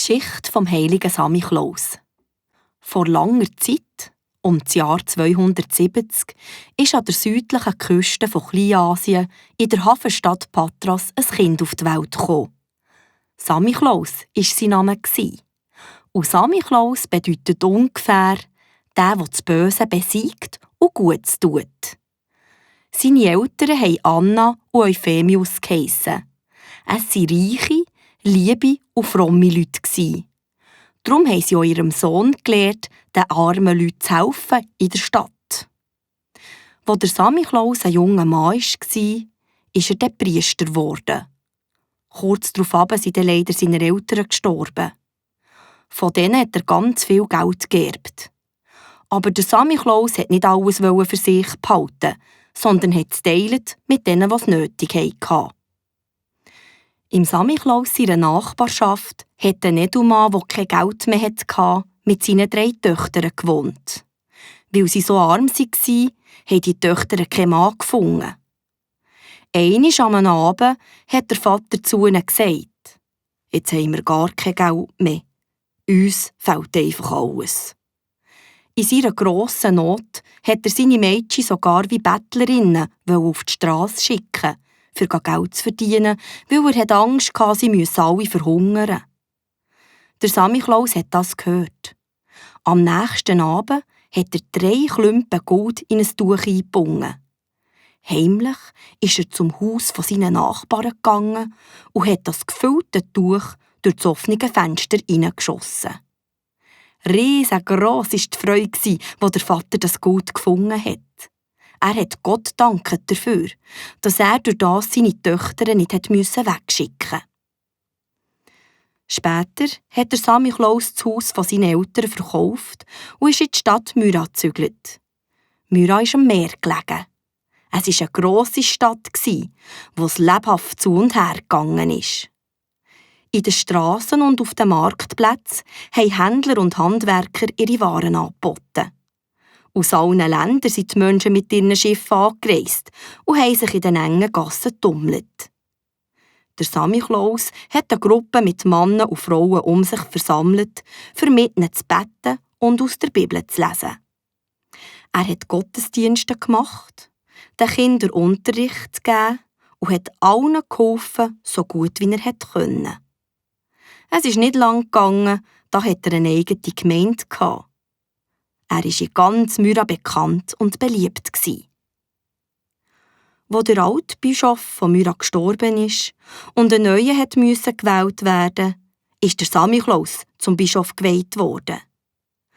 Geschichte vom heiligen Samichlaus. Vor langer Zeit, um das Jahr 270, ist an der südlichen Küste von Kleinasien in der Hafenstadt Patras ein Kind auf die Welt gekommen. Samichlaus war sein Name. Und Samichlaus bedeutet ungefähr der das Böse besiegt und Gutes tut. Seine Eltern haben Anna und Euphemius geheissen. Es waren reiche, liebe und fromme Leute. Darum haben sie auch ihrem Sohn gelehrt, den armen Leuten zu helfen in der Stadt. Als der Samichlaus ein junger Mann war, ist er dann Priester geworden. Kurz darauf sind dann leider seine Eltern gestorben. Von denen hat er ganz viel Geld geerbt. Aber der Samichlaus wollte nicht alles für sich behalten, sondern hat es geteilt mit denen, die es nötig hatten. Im Samichlaus seiner Nachbarschaft hat ein Edelmann, der kein Geld mehr hatte, mit seinen 3 Töchtern gewohnt. Weil sie so arm waren, haben die Töchter keinen Mann gefunden. Einmal am Abend hat der Vater zu ihnen gesagt: «Jetzt haben wir gar kein Geld mehr. Uns fehlt einfach alles.» In seiner grossen Not hat er seine Mädchen sogar wie Bettlerinnen auf die Strasse schicken, für Geld zu verdienen, weil er Angst hatte, sie müssen alle verhungern. Der Samichlaus hat das gehört. Am nächsten Abend hat er 3 Klumpen Gold in ein Tuch eingebunden. Heimlich ist er zum Haus von seinen Nachbarn gegangen und hat das gefüllte Tuch durch das offene Fenster hineingeschossen. Riesengross war die Freude, als der Vater das Gold gefunden hat. Er hat Gott danket dafür, dass er durch das seine Töchter nicht wegschicken musste. Später hat der Samichlaus das Haus von seinen Eltern verkauft und ist in die Stadt Myra gezügelt. Myra ist am Meer gelegen. Es war eine grosse Stadt, wo es lebhaft zu und her gegangen ist. In den Strassen und auf den Marktplätzen haben Händler und Handwerker ihre Waren angeboten. Aus allen Ländern sind die Menschen mit ihren Schiffen angereist und haben sich in den engen Gassen getummelt. Der Samichlaus hat eine Gruppe mit Männern und Frauen um sich versammelt, um mit ihnen zu beten und aus der Bibel zu lesen. Er hat Gottesdienste gemacht, den Kindern Unterricht gegeben und hat allen geholfen, so gut wie er konnte. Es ist nicht lang gegangen, da hatte er eine eigene Gemeinde. Er war in ganz Myra bekannt und beliebt. Als der alte Bischof von Myra gestorben ist und ein neuer gewählt werden musste, ist der Samichlaus zum Bischof geweiht worden.